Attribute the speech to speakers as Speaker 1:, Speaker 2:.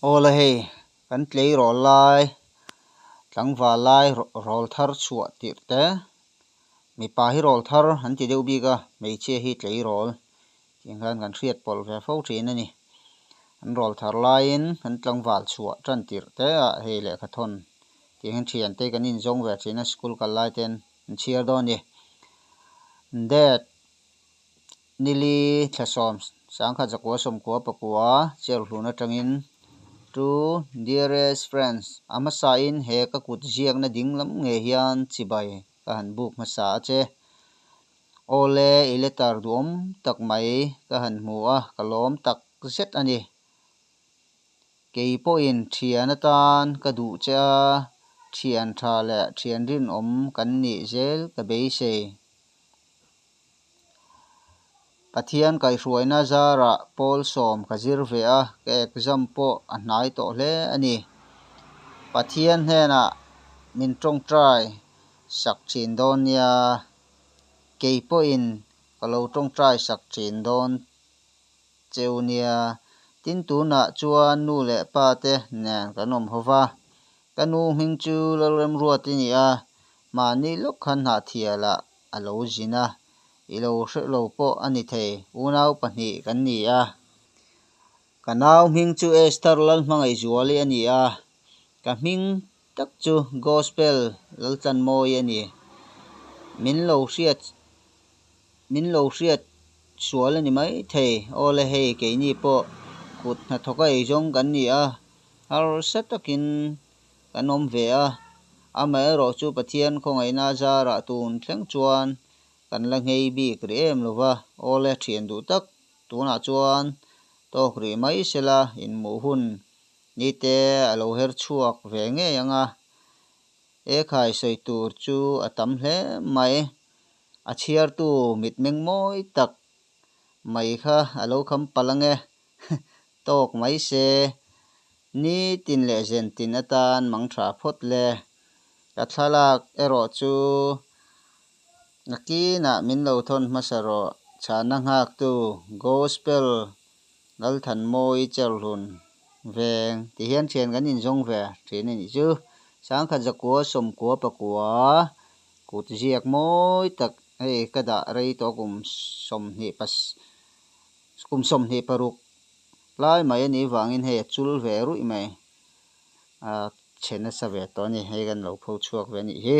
Speaker 1: Awle hei kan tleirawl lai tlangval lai rawl thar chhuah tirh te mipa hi rawl thar an ti deuh bik a hmeichhia hi tleirawl tih ang khan kan hriat pawlh ve fo thin a ni an rawl thar laiin kan tlangval chhuah tan tirh te ah hei lehkha thawn tih ang hian thian te kan inzawng ve thin a school kal lai ten an chhiar dawn a ni date Nili thlasawm sangkhat zakua sawmkua pakua cherhlun atangin To dearest friends a hmasain he ka kut ziakna ding lam nge hian chibai ka han buk hmasa a che. Awle i letter duhawm tak mai ka han hmu a ka lawm tak zet a ni. Kei pawhin thian atan ka duh che a, thian tha leh thian rinawm kan nih zel ka beisei. Pathian kaihhruaina zarah pawl sawm ka zir ve a, ka exam pawh a hnai tawh hle a ni. Pathian hnenah min tawngtai sak thin dawn nia, kei pawhin ka lo tawngtai sak thin dawn cheu nia. Tin tunah chuan nu leh pa te nen kan awm ho va, ka nu hming chu Lalremruat i ni a, mahni lawk khan hnahthialah a lo zin a, i lo hre lo pawh a ni thei, unau pahnih kan ni a. Ka nau hming chu Esther Lalhmangaihzuali a ni a, ka hming tak chu Gospel Laltlanmawi a ni. Min lo hriat min lo hriat sual a ni mai thei, awle hei keini pawh kut hnathawka eizawng kan ni a, harsa takin kan awm ve a, amaherawh chu Pathian khawngaihna zarah tun thleng chuan kan la nghei bik rih em lo va, awle thian duh tak tunah chuan tawk rih mai sela inhmuh hun nite a lo her chhuak ve ngei ang a, e khai sawi tur chu a tam hle mai, a chhiartu mitmeng mawi tak mai kha a lo kham palh ang e, tawk mai se, nitin leh zen tin atan mang tha phawt le. Ka thlalak erawh chu nakinah min lo thawn hmasa rawh, chhana nghaktu Gospel Lalthanmawi Cherhlun veng ti hian thian kan inzawng ve thin a nih chu. Sangkhat zakua sawmkua pakua kut ziak mawi tak hei ka dah rei tawh kum sawmhnih pas kum 26 lai mai a nih vangin hei a chul ve ruih mai a chhe nasa ve tawh a ni hei kan lo pho chhuak ve a nih hi.